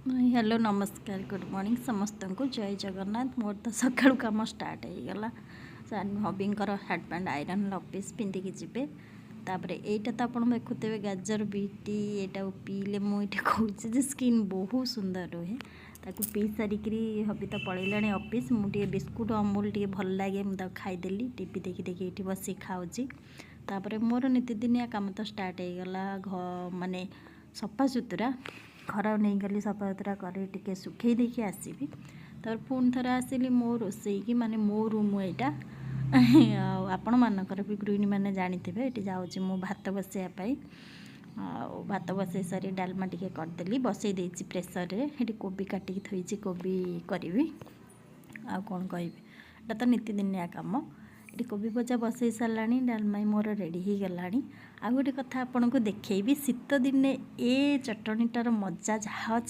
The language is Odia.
ହ୍ୟାଲୋ, ନମସ୍କାର, ଗୁଡ଼୍ ମର୍ଣ୍ଣିଂ ସମସ୍ତଙ୍କୁ, ଜୟ ଜଗନ୍ନାଥ। ମୋର ତ ସକାଳୁ କାମ ଷ୍ଟାର୍ଟ ହେଇଗଲା। ହବିଙ୍କର ସାର୍ଟ ପ୍ୟାଣ୍ଟ ଆଇରନ୍, ଅଫିସ୍ ପିନ୍ଧିକି ଯିବେ। ତାପରେ ଏଇଟା ତ ଆପଣ ଦେଖୁଥିବେ, ଗାଜର ବିଟ୍। ଏଇଟାକୁ ପିଇଲେ, ମୁଁ ଏଇଟା କହୁଛି ଯେ ସ୍କିନ୍ ବହୁତ ସୁନ୍ଦର ରୁହେ। ତାକୁ ପିଇ ସାରିକିରି ହବି ତ ପଳେଇଲାଣି ଅଫିସ୍। ମୁଁ ଟିକେ ବିସ୍କୁଟ୍ ଅମୁଲ ଟିକେ ଭଲ ଲାଗେ, ମୁଁ ତାକୁ ଖାଇଦେଲି। ଟିଭି ଦେଖି ଦେଖି ଏଇଠି ବସିକି ଖାଉଛି। ତାପରେ ମୋର ନିତିଦିନିଆ କାମ ତ ଷ୍ଟାର୍ଟ ହେଇଗଲା। ମାନେ ସଫାସୁତୁରା ଘର ନେଇଗଲି, ସଫାସୁତୁରା କରି ଟିକେ ଶୁଖେଇ ଦେଇକି ଆସିବି। ତାପରେ ପୁଣି ଥରେ ଆସିଲି ମୋ ରୋଷେଇକି, ମାନେ ମୋ ରୁମ୍ ଏଇଟା। ଆଉ ଆପଣମାନଙ୍କର ବି ଗୃହିଣୀମାନେ ଜାଣିଥିବେ। ଏଠି ଯାଉଛି ମୁଁ ଭାତ ବସେଇବା ପାଇଁ। ଆଉ ଭାତ ବସେଇ ସାରି ଡାଲମା ଟିକେ କରିଦେଲି, ବସେଇ ଦେଇଛି ପ୍ରେସରରେ। ଏଠି କୋବି କାଟିକି ଥୋଇଛି, କୋବି କରିବି। ଆଉ କ'ଣ କହିବି, ଏଇଟା ତ ନିତିଦିନିଆ କାମ। ଏଠି କୋବି ଭଜା ବସେଇ ସାରିଲାଣି, ଡାଲମା ମୋର ରେଡ଼ି ହେଇଗଲାଣି। ଆଉ ଗୋଟେ କଥା ଆପଣଙ୍କୁ ଦେଖେଇବି, ଶୀତ ଦିନେ ଏ ଚଟଣିଟାର ମଜା ଯାହା ଅଛି।